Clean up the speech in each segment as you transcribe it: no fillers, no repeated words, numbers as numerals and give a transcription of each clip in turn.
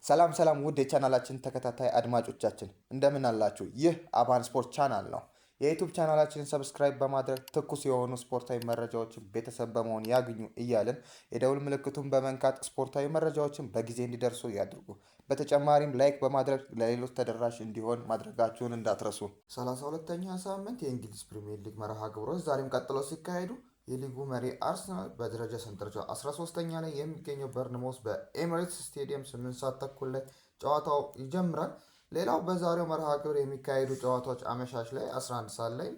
ሰላም ሰላም ውድ የቻናላችን ተከታታይ አድማጮቻችን፣ እንደምን አላችሁ? ይህ አባን ስፖርት ቻናል ነው። የ YouTube ቻናላችንን subscribe በማድረግ ትኩስ የሆኑ ስፖርታዊ መረጃዎችን ቤተሰብ በመሆን ያግኙ እያልን፣ የደውል ምልክቱን በመንካት ስፖርታዊ መረጃዎችን በጊዜ እንዲደርሱ ያድርጉ። በተጨማሪም like በማድረግ ለሌሎች ተደራሽ እንዲሆን ማድረጋችሁን እንዳትረሱ። 32ኛ ሳምንት የእንግሊዝ ፕሪሚየር ሊግ መርሃ ግብሮች ዛሬም ቀጥለው ሲካሄዱ፣ የሊጉ መሪ አርሰናል በደረጃ ሰንጠረዡ 13ኛ ላይ የሚገኘው በርንሞስ በኤሚሬትስ ስቴዲየም 8 ሰዓት ተኩል ላይ ጨዋታው ይጀምራል። ሌላው በዛሬው መርሃ ግብር የሚካሄዱ ጨዋታዎች አመሻሽ ላይ 11 ሰዓት ላይ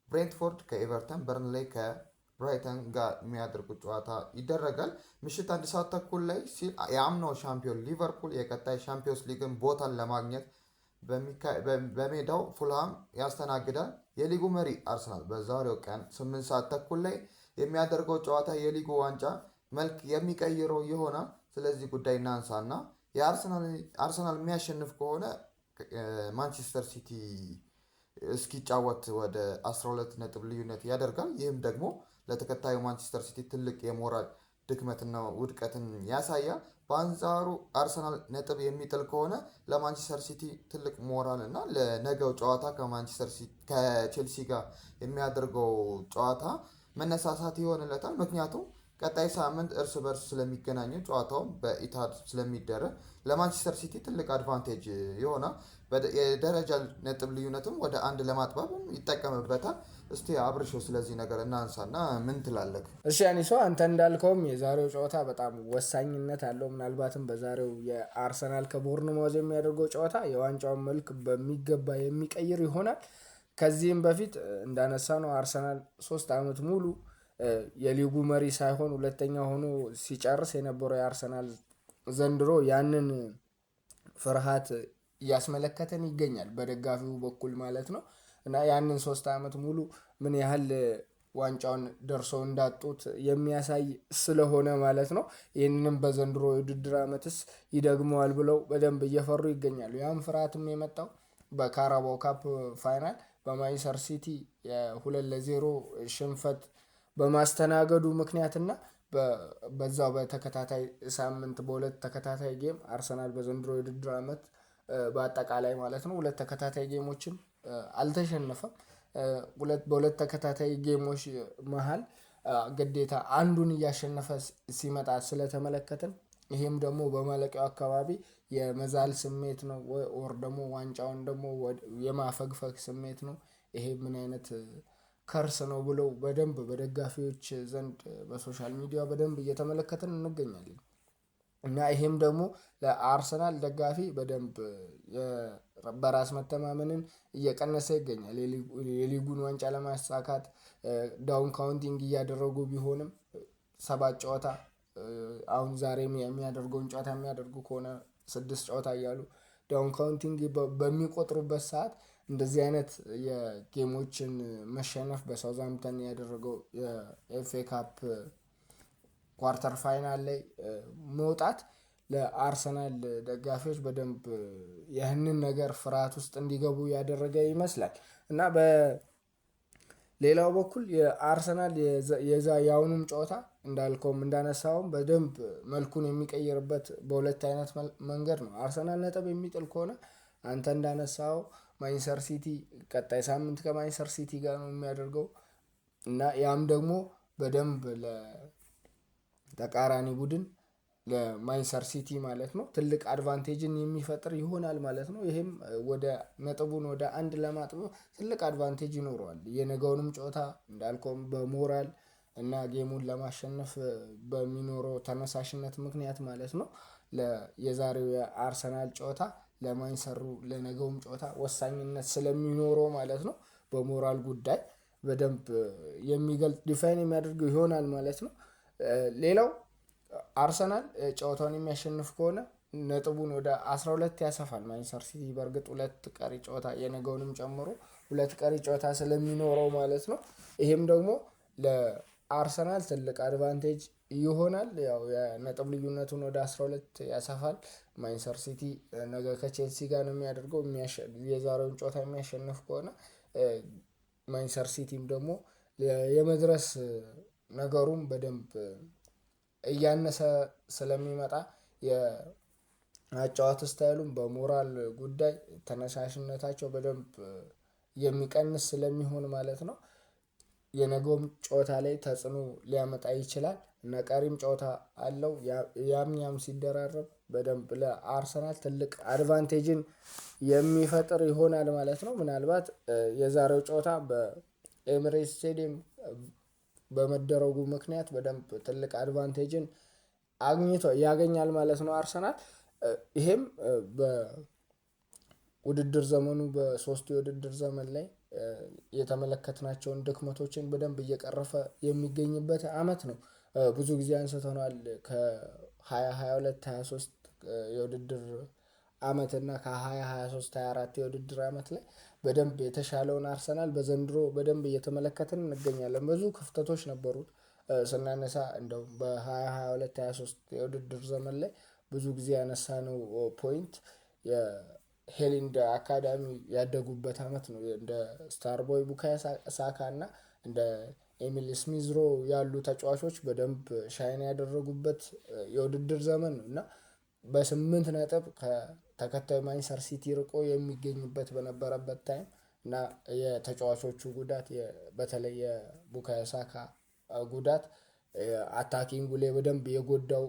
ብሬንትፎርድ ከኤቨርተን፣ በርንሌይ ከብራይተን ጋር የሚያደርጉት ጨዋታ ይደረጋል። ምሽት 1 ሰዓት ተኩል ላይ ሲል የአምናው ሻምፒዮን ሊቨርፑል የቀጣይ ሻምፒዮንስ ሊግን ቦታን ለማግኘት በሜዳው ፉልሃም ያስተናግዳል። የሊጉ መሪ አርሰናል በዛሬው ቀን 8 ሰዓት ተኩል ላይ የሚያደርገው ጨዋታ የሊጉ ዋንጫ መልክ የሚቀይረው ይሆናል። ስለዚህ ጉዳይ እናንሳና የአርሰናል የሚያሸንፍ ከሆነ ማንቸስተር ሲቲ እስኪጫወት ወደ 12 ነጥብ ልዩነት ያደርጋል። ይህም ደግሞ ለተከታዩ ማንቸስተር ሲቲ ትልቅ የሞራል ድክመትና ውድቀትን ያሳያል። በአንጻሩ አርሰናል ነጥብ የሚጥል ከሆነ ለማንቸስተር ሲቲ ትልቅ ሞራል እና ለነገው ጨዋታ ከማንቸስተር ከቼልሲ ጋር የሚያደርገው ጨዋታ መነሳሳት ይሆንለታል። ምክንያቱም ቀጣይ ሳምንት እርስ በርስ ስለሚገናኙ፣ ጨዋታውም በኢትሃድ ስለሚደረግ ለማንቸስተር ሲቲ ትልቅ advantage ይሆናል። የደረጃ ነጥብ ልዩነትም ወደ አንድ ለማጥበብም ይጠቀምበታል። እስቲ አብርሾ ስለዚህ ነገር እናንሳና ምን ትላለህ? እሺ አኒሶ፣ አንተ እንዳልከውም የዛሬው ጨዋታ በጣም ወሳኝነት አለው። ምናልባትም በዛሬው የአርሰናል ከቦርንማውዝ የሚያደርገው ጨዋታ የዋንጫውን መልክ በሚገባ የሚቀይር ይሆናል። ከዚህም በፊት እንዳነሳነው አርሰናል 3 ዓመት ሙሉ የሊጉ መሪ ሳይሆን ሁለተኛ ሆኖ ሲጨርስ የነበረው የአርሰናል ዘንድሮ ያንን ፍርሃት እያስመለከተን ይገኛል፣ በደጋፊው በኩል ማለት ነው። እና ያንን 3 ዓመት ሙሉ ምን ያህል ዋንጫውን ደርሰው እንዳጡት የሚያሳይ ስለሆነ ማለት ነው። ይህንንም በዘንድሮ የውድድር ዓመትስ ይደግመዋል ብለው በደንብ እየፈሩ ይገኛሉ። ያም ፍርሃትም የመጣው በካራባው ካፕ final በማንቸስተር ሲቲ የ2-0 ሽንፈት በማስተናገዱ ምክንያትና በዛው በተከታታይ ሳምንት በሁለት ተከታታይ game አርሰናል በዘንድሮ የውድድር ዓመት በአጠቃላይ ማለት ነው ሁለት ተከታታይ game ኦችን አልተሸነፈም። በሁለት ተከታታይ game ኦች መሃል ግዴታ አንዱን እያሸነፈ ሲመጣ ስለተመለከትን፣ ይሄም ደግሞ በማለቂያው አካባቢ የመዛል ስሜት ነው or ደግሞ ዋንጫውን ደግሞ የማፈግፈግ ስሜት ነው። ይሄ ምን አይነት curse ነው ብለው በደንብ በደጋፊዎች ዘንድ በ social media በደንብ እየተመለከትን እንገኛለን። እና ይሄም ደግሞ ለአርሰናል ደጋፊ በደንብ በራስ መተማመንን እየቀነሰ ይገኛል። የሊጉን ዋንጫ ለማሳካት down counting እያደረጉ ቢሆንም፣ ሰባት ጨዋታ፣ አሁን ዛሬ የሚያደርገውን ጨዋታ የሚያደርጉ ከሆነ ስድስት ጨዋታ እያሉ down counting በሚቆጥሩበት ሰዓት እንደዚህ አይነት የ game ኦችን መሸነፍ፣ በሳውዛምፕተን ያደረገው የ FA Cup quarter final ላይ መውጣት ለአርሰናል ደጋፊዎች በደንብ ይህንን ነገር ፍርሃት ውስጥ እንዲገቡ ያደረገ ይመስላል። እና በሌላው በኩል የአርሰናል የዛ የአሁኑም ጨዋታ እንዳልከውም እንዳነሳውም በደንብ መልኩን የሚቀይርበት በሁለት አይነት መንገድ ነው። አርሰናል ነጥብ የሚጥል ከሆነ አንተ እንዳነሳው ማንቸስተር ሲቲ ቀጣይ ሳምንት ከማንቸስተር ሲቲ ጋር ነው የሚያደርገው እና ያም ደግሞ በደንብ ለተቃራኒ ቡድን ለማንቸስተር ሲቲ ማለት ነው ትልቅ advantage ን የሚፈጥር ይሆናል ማለት ነው። ይሄም ወደ ነጥቡን ወደ አንድ ለማጥበብ ትልቅ advantage ይኖረዋል። የነገውንም ጨዋታ እንዳልከውም በሞራል እና game ኡን ለማሸነፍ በሚኖረው ተነሳሽነት ምክንያት ማለት ነው የዛሬው የአርሰናል ጨዋታ ለማንቸስተሩ ለነገውም ጨዋታ ወሳኝነት ስለሚኖረው ማለት ነው በሞራል ጉዳይ በደንብ የሚገልጽ define የሚያደርገው ይሆናል ማለት ነው። ሌላው አርሰናል ጨዋታውን የሚያሸንፍ ከሆነ ነጥቡን ወደ 12 ያሰፋል። ማንቸስተር ሲቲ በእርግጥ ሁለት ቀሪ ጨዋታ፣ የነገውንም ጨምሮ ሁለት ቀሪ ጨዋታ ስለሚኖረው ማለት ነው። ይሄም ደግሞ ለአርሰናል ትልቅ advantage ይሆናል። ያው የነጥብ ልዩነቱን ወደ 12 ያሰፋል። ማንቸስተር ሲቲ ነገ ከቼልሲ ጋር ነው የሚያደርገው። የዛሬውን ጨዋታ የሚያሸንፍ ከሆነ ማንቸስተር ሲቲም ደግሞ የመድረስ ነገሩም በደንብ እያነሰ ስለሚመጣ አጨዋወት style ኡም በሞራል ጉዳይ ተነሳሽነታቸው በደንብ የሚቀንስ ስለሚሆን ማለት ነው። የነገውም ጨዋታ ላይ ተጽዕኖ ሊያመጣ ይችላል እና ቀሪም ጨዋታ አለው። ያም ያም ሲደራረብ በደንብ ለአርሰናል ትልቅ advantage ን የሚፈጥር ይሆናል ማለት ነው። ምናልባት የዛሬው ጨዋታ በኤምሬትስ ስቴዲየም በመደረጉ ምክንያት በደንብ ትልቅ advantage ን አግኝቶ ያገኛል ማለት ነው አርሰናል። ይሄም በውድድር ዘመኑ በሶስቱ የውድድር ዘመን ላይ የተመለከትናቸውን ድክመቶችን በደንብ እየቀረፈ የሚገኝበት አመት ነው። ብዙ ጊዜ አንስተነዋል ከ2022 23 የውድድር አመት እና ከ2023 24 የውድድር አመት ላይ በደንብ የተሻለውን አርሰናል በዘንድሮ በደንብ እየተመለከትን እንገኛለን። ብዙ ክፍተቶች ነበሩት ስናነሳ እንደው በ2022 23 የውድድር ዘመን ላይ ብዙ ጊዜ ያነሳነው point የሄል ኤንድ አካዳሚ ያደጉበት አመት ነው። እንደ ስታርቦይ ቡካዮ ሳካ እና እንደ ኤሚል ስሚዝሮ ያሉ ተጫዋቾች በደንብ shine ያደረጉበት የውድድር ዘመን ነው እና በ8 ነጥብ ከተከታዩ ማንቸስተር ሲቲ ርቆ የሚገኝበት በነበረበት time እና የተጫዋቾቹ ጉዳት በተለይ የቡካዮ ሳካ ጉዳት attacking ኡ ላይ በደንብ የጎዳው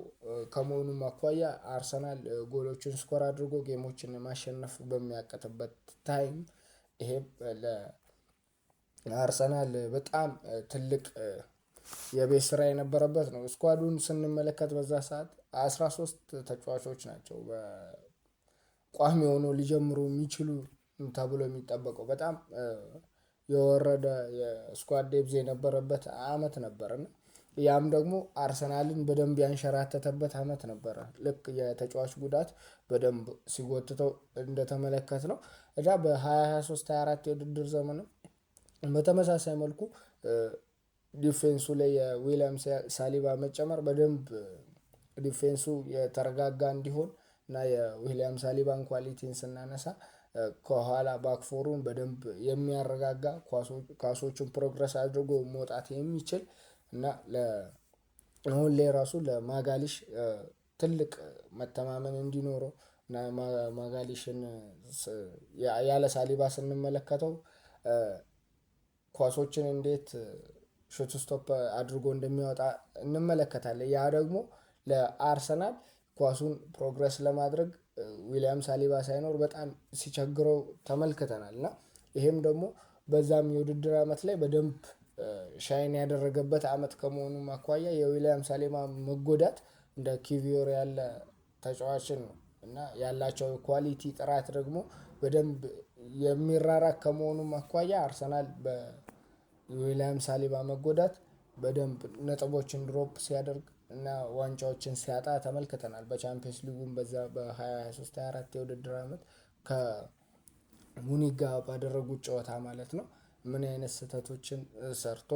ከመሆኑም አኳያ አርሰናል ጎሎችን score አድርጎ game ኦችን ማሸነፍ በሚያቅትበት time ይሄም ለአርሰናል በጣም ትልቅ የቤት ስራ የነበረበት ነው። squad ኡን ስንመለከት በዛ ሰዓት 13 ተጫዋቾች ናቸው በቋሚ ሆኖ ሊጀምሩ የሚችሉ ተብሎ የሚጠበቀው በጣም የወረደ የ squad depth የነበረበት አመት ነበር እና ያም ደግሞ አርሰናልን በደንብ ያንሸራተተበት አመት ነበረ። ልክ የተጫዋች ጉዳት በደንብ ሲጎትተው እንደተመለከትነው እና በ2023 24 የውድድር ዘመንም በተመሳሳይ መልኩ defense ኡ ላይ የዊሊያም ሳሊባ መጨመር በደንብ defense ኡ የተረጋጋ እንዲሆን እና የዊሊያም ሳሊባን quality ን ስናነሳ ከኋላ back four ኡን በደንብ የሚያረጋጋ ኳሶቹን progress አድርጎ መውጣት የሚችል እና አሁን ላይ ራሱ ለማጋሊሽ ትልቅ መተማመን እንዲኖረው እና ማጋሊሽን ያለ ሳሊባ ስንመለከተው ኳሶችን እንዴት shot stop አድርጎ እንደሚያወጣ እንመለከታለን። ያ ደግሞ ለአርሰናል ኳሱን progress ለማድረግ ዊሊያም ሳሊባ ሳይኖር በጣም ሲቸግረው ተመልክተናል። እና ይሄም ደግሞ በዛም የውድድር አመት ላይ በደንብ shine ያደረገበት አመት ከመሆኑ አኳያ የዊሊያም ሳሊባ መጎዳት እንደ ኪቪዮር ያለ ተጫዋችን ነው እና ያላቸው quality ጥራት ደግሞ በደንብ የሚራራቅ ከመሆኑም አኳያ አርሰናል በዊሊያም ሳሊባ መጎዳት በደንብ ነጥቦችን drop ሲያደርግ እና ዋንጫዎችን ሲያጣ ተመልክተናል። በቻምፒየንስ ሊጉም በዛ በ2023 24 የውድድር አመት ከሙኒክ ጋር ባደረጉት ጨዋታ ማለት ነው ምን አይነት ስህተቶችን ሰርቶ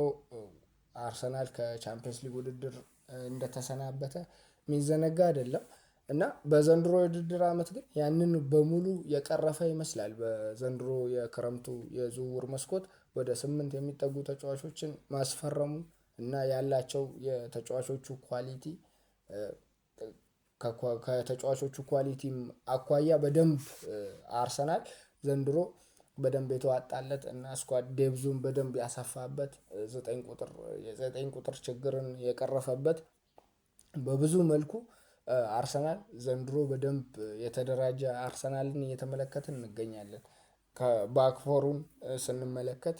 አርሰናል ከቻምፒየንስ ሊግ ውድድር እንደተሰናበተ የሚዘነጋ አይደለም። እና በዘንድሮ የውድድር አመት ግን ያንን በሙሉ የቀረፈ ይመስላል። በዘንድሮ የክረምቱ የዝውውር መስኮት ወደ 8 የሚጠጉ ተጫዋቾችን ማስፈረሙ እና ያላቸው የተጫዋቾቹ quality ከተጫዋቾቹ quality ም አኳያ በደንብ አርሰናል ዘንድሮ በደንብ የተዋጣለት እና squad depth ኡን በደንብ ያሰፋበት 9 ቁጥር ችግርን የቀረፈበት በብዙ መልኩ አርሰናል ዘንድሮ በደንብ የተደራጀ አርሰናልን እየተመለከትን እንገኛለን። ከ back four ኡን ስንመለከት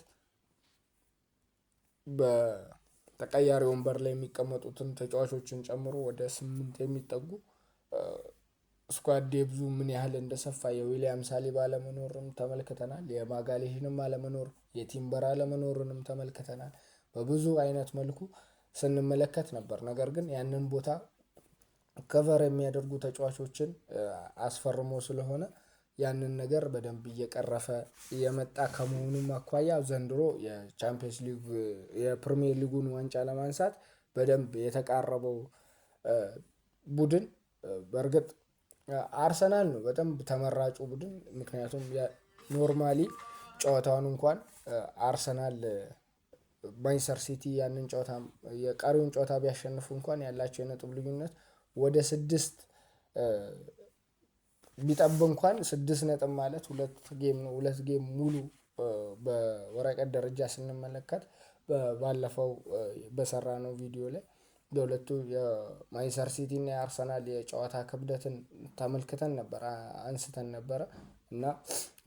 በተቀያሪ ወንበር ላይ የሚቀመጡትን ተጫዋቾችን ጨምሮ ወደ 8 የሚጠጉ squad depth ኡ ምን ያህል እንደሰፋ የዊሊያም ሳሊባ አለመኖርም ተመልክተናል። የማጋሌሽንም አለመኖር የቲምበር አለመኖርንም ተመልክተናል። በብዙ አይነት መልኩ ስንመለከት ነበር። ነገር ግን ያንን ቦታ cover የሚያደርጉ ተጫዋቾችን አስፈርሞ ስለሆነ ያንን ነገር በደንብ እየቀረፈ የመጣ ከመሆኑም አኳያ ዘንድሮ የቻምፒየንስ ሊግ የፕሪሚየር ሊጉን ዋንጫ ለማንሳት በደንብ የተቃረበው ቡድን በእርግጥ አርሰናል ነው በደንብ ተመራጩ ቡድን። ምክንያቱም normally ጨዋታውን እንኳን አርሰናል ማንቸስተር ሲቲ ያንን ጨዋታ የቀሪውን ጨዋታ ቢያሸንፉ እንኳን ያላቸው የነጥብ ልዩነት ወደ 6 ቢጠብ እንኳን 6 ነጥብ ማለት 2 game ነው። 2 game ሙሉ በወረቀት ደረጃ ስንመለከት ባለፈው በሰራነው ቪዲዮ ላይ የሁለቱ የማንችስተር ሲቲ እና የአርሰናል የጨዋታ ክብደትን ተመልክተን ነበር፣ አንስተን ነበረ። እና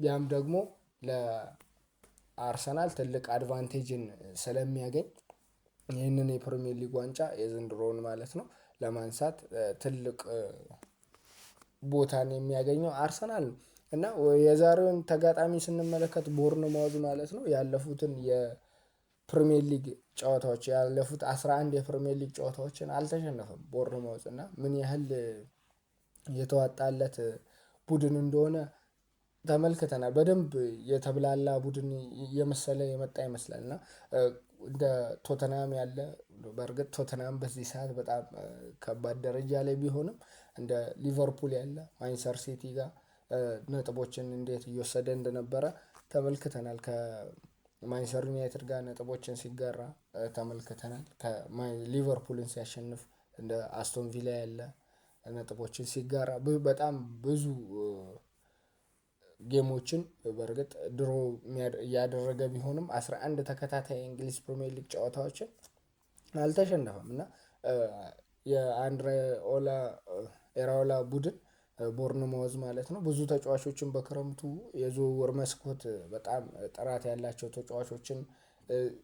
ያም ደግሞ ለአርሰናል ትልቅ advantage ን ስለሚያገኝ ይህንን የፕሪሚየር ሊግ ዋንጫ የዘንድሮውን ማለት ነው ለማንሳት ትልቅ ቦታን የሚያገኘው አርሰናል ነው። እና የዛሬውን ተጋጣሚ ስንመለከት ቦርንማውዝ ማለት ነው ያለፉትን የፕሪሚየር ሊግ ጨዋታዎች፣ ያለፉት 11 የፕሪሚየር ሊግ ጨዋታዎችን አልተሸነፈም ቦርንማውዝ። እና ምን ያህል የተዋጣለት ቡድን እንደሆነ ተመልክተናል። በደንብ የተብላላ ቡድን እየመሰለ የመጣ ይመስላል። እና እንደ ቶተንሃም ያለ፣ በእርግጥ ቶተንሃም በዚህ ሰዓት በጣም ከባድ ደረጃ ላይ ቢሆንም፣ እንደ ሊቨርፑል ያለ፣ ማንችስተር ሲቲ ጋር ነጥቦችን እንዴት እየወሰደ እንደነበረ ተመልክተናል። ከማንችስተር ዩናይትድ ጋር ነጥቦችን ሲጋራ ተመልክተናል። ሊቨርፑልን ሲያሸንፍ፣ እንደ አስቶን ቪላ ያለ ነጥቦችን ሲጋራ፣ በጣም ብዙ game ኦችን በእርግጥ draw እያደረገ ቢሆንም 11 ተከታታይ የእንግሊዝ ፕሪሚየር ሊግ ጨዋታዎችን አልተሸነፈም። እና የአንድሬ ኦላ ኤራኦላ ቡድን ቦርንማውዝ ማለት ነው ብዙ ተጫዋቾችን በክረምቱ የዝውውር መስኮት በጣም ጥራት ያላቸው ተጫዋቾችን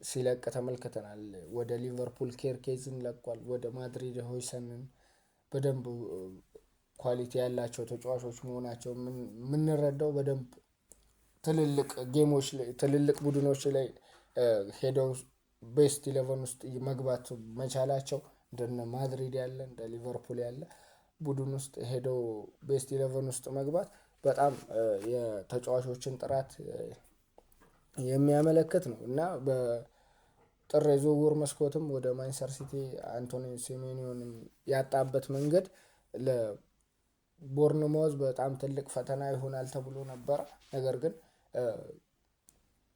ሲለቅ ተመልክተናል። ወደ ሊቨርፑል ኬርኬዝን ለቋል። ወደ ማድሪድ ሆይሰንን። በደንብ quality ያላቸው ተጫዋቾች መሆናቸው የምንረዳው በደንብ ትልልቅ game ኦች ላይ፣ ትልልቅ ቡድኖች ላይ ሄደው best 11 ውስጥ መግባት መቻላቸው፣ እንደነ ማድሪድ ያለ፣ እንደ ሊቨርፑል ያለ ቡድን ውስጥ ሄደው best 11 ውስጥ መግባት በጣም የተጫዋቾችን ጥራት የሚያመለክት ነው። እና በጥር የዝውውር መስኮትም ወደ ማንቸስተር ሲቲ አንቶኒ ሴሜኒዮንም ያጣበት መንገድ ለቦርንማውዝ በጣም ትልቅ ፈተና ይሆናል ተብሎ ነበረ። ነገር ግን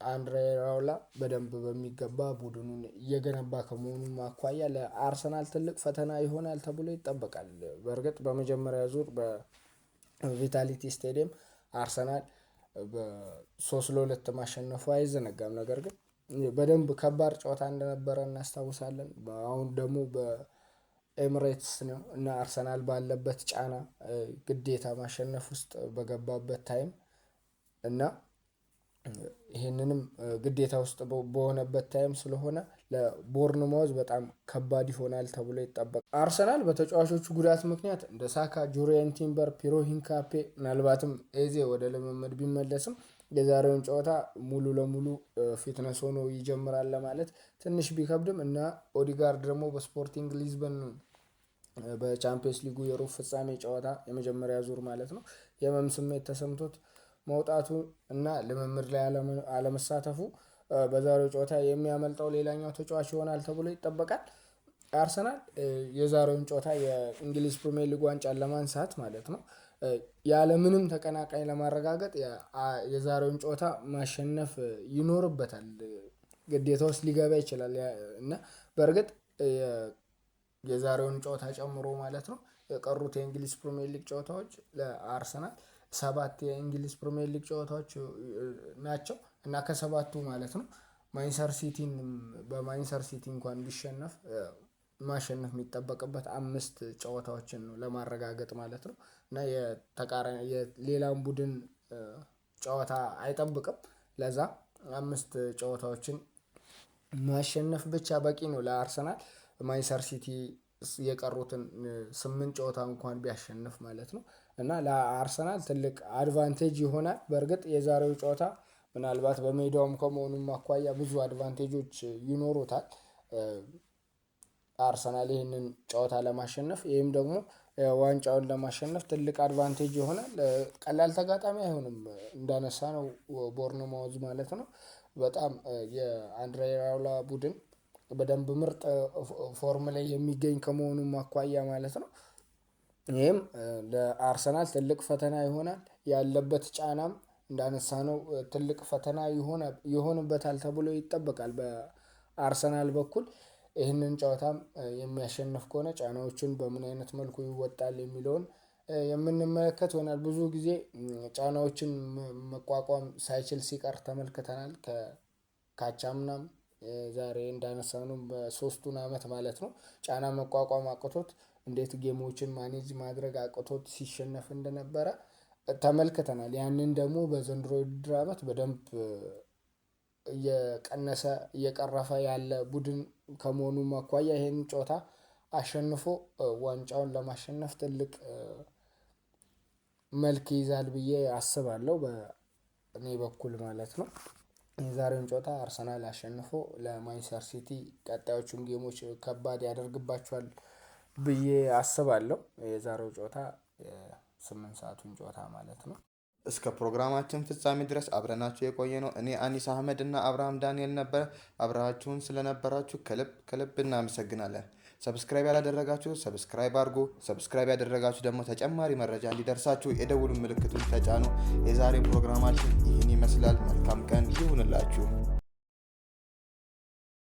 አንድሬ ኢራኦላ በደንብ በሚገባ ቡድኑን እየገነባ ከመሆኑም አኳያ ለአርሰናል ትልቅ ፈተና ይሆናል ተብሎ ይጠበቃል። በእርግጥ በመጀመሪያ ዙር በቪታሊቲ ስቴዲየም አርሰናል በ3-2 ማሸነፉ አይዘነጋም። ነገር ግን በደንብ ከባድ ጨዋታ እንደነበረ እናስታውሳለን። አሁን ደግሞ በኤምሬትስ ነው እና አርሰናል ባለበት ጫና ግዴታ ማሸነፍ ውስጥ በገባበት time እና ይሄንንም ግዴታ ውስጥ በሆነበት time ስለሆነ ለቦርንማውዝ በጣም ከባድ ይሆናል ተብሎ ይጠበቃል። አርሰናል በተጫዋቾቹ ጉዳት ምክንያት እንደ ሳካ፣ ጁሪየን ቲምበር፣ ፒሮ ሂንካፔ፣ ምናልባትም ኤዜ ወደ ልምምድ ቢመለስም የዛሬውን ጨዋታ ሙሉ ለሙሉ fitness ሆኖ ይጀምራል ለማለት ትንሽ ቢከብድም፣ እና ኦዲጋርድ ደግሞ በስፖርቲንግ ሊዝበን በቻምፒየንስ ሊጉ የሩብ ፍጻሜ ጨዋታ የመጀመሪያ ዙር ማለት ነው የህመም ስሜት ተሰምቶት መውጣቱ እና ልምምድ ላይ አለመሳተፉ በዛሬው ጨዋታ የሚያመልጠው ሌላኛው ተጫዋች ይሆናል ተብሎ ይጠበቃል። አርሰናል የዛሬውን ጨዋታ የእንግሊዝ ፕሪሚየር ሊግ ዋንጫን ለማንሳት ማለት ነው ያለምንም ተቀናቃኝ ለማረጋገጥ የዛሬውን ጨዋታ ማሸነፍ ይኖርበታል። ግዴታ ውስጥ ሊገባ ይችላል። እና በእርግጥ የዛሬውን ጨዋታ ጨምሮ ማለት ነው የቀሩት የእንግሊዝ ፕሪሚየር ሊግ ጨዋታዎች ለአርሰናል ሰባት የእንግሊዝ ፕሪሚየር ሊግ ጨዋታዎች ናቸው። እና ከሰባቱ ማለት ነው ማንቸስተር ሲቲን በማንቸስተር ሲቲ እንኳን ቢሸነፍ ማሸነፍ የሚጠበቅበት አምስት ጨዋታዎችን ነው ለማረጋገጥ ማለት ነው። እና የተቃራኒ ሌላም ቡድን ጨዋታ አይጠብቅም። ለዛ አምስት ጨዋታዎችን ማሸነፍ ብቻ በቂ ነው ለአርሰናል፣ ማንቸስተር ሲቲ የቀሩትን ስምንት ጨዋታ እንኳን ቢያሸንፍ ማለት ነው። እና ለአርሰናል ትልቅ advantage ይሆናል። በእርግጥ የዛሬው ጨዋታ ምናልባት በሜዳውም ከመሆኑም አኳያ ብዙ advantage ኦች ይኖሩታል አርሰናል ይህንን ጨዋታ ለማሸነፍ፣ ይህም ደግሞ ዋንጫውን ለማሸነፍ ትልቅ advantage ይሆናል። ቀላል ተጋጣሚ አይሆንም እንዳነሳነው ቦርንማውዝ ማለት ነው። በጣም የአንድሬ ኢራኦላ ቡድን በደንብ ምርጥ form ላይ የሚገኝ ከመሆኑም አኳያ ማለት ነው። ይህም ለአርሰናል ትልቅ ፈተና ይሆናል። ያለበት ጫናም እንዳነሳነው ትልቅ ፈተና ይሆንበታል ተብሎ ይጠበቃል። በአርሰናል በኩል ይህንን ጨዋታም የሚያሸንፍ ከሆነ ጫናዎቹን በምን አይነት መልኩ ይወጣል የሚለውን የምንመለከት ይሆናል። ብዙ ጊዜ ጫናዎችን መቋቋም ሳይችል ሲቀር ተመልክተናል። ካቻምናም ዛሬ እንዳነሳነው በ3ቱን አመት ማለት ነው ጫና መቋቋም አቅቶት እንዴት game ኦችን manage ማድረግ አቅቶት ሲሸነፍ እንደነበረ ተመልክተናል። ያንን ደግሞ በዘንድሮ የውድድር አመት በደንብ እየቀነሰ እየቀረፈ ያለ ቡድን ከመሆኑም አኳያ ይሄንን ጨዋታ አሸንፎ ዋንጫውን ለማሸነፍ ትልቅ መልክ ይይዛል ብዬ አስባለሁ። በእኔ በኩል ማለት ነው። የዛሬውን ጨዋታ አርሰናል አሸንፎ ለማንችስተር ሲቲ ቀጣዮቹን game ኦች ከባድ ያደርግባቸዋል ብዬ አስባለሁ። የዛሬው ጨዋታ 8 ሰአቱን ጨዋታ ማለት ነው። እስከ ፕሮግራማችን ፍጻሜ ድረስ አብረናችሁ የቆየነው እኔ አኒስ አህመድ እና አብርሃም ዳንኤል ነበረ። አብራችሁን ስለነበራችሁ ከልብ ከልብ እናመሰግናለን። Subscribe ያላደረጋችሁ subscribe አድርጉ። Subscribe ያደረጋችሁ ደግሞ ተጨማሪ መረጃ እንዲደርሳችሁ የደውሉን ምልክቱን ተጫኑ። የዛሬው ፕሮግራማችን ይህን ይመስላል። መልካም ቀን ይሁንላችሁ።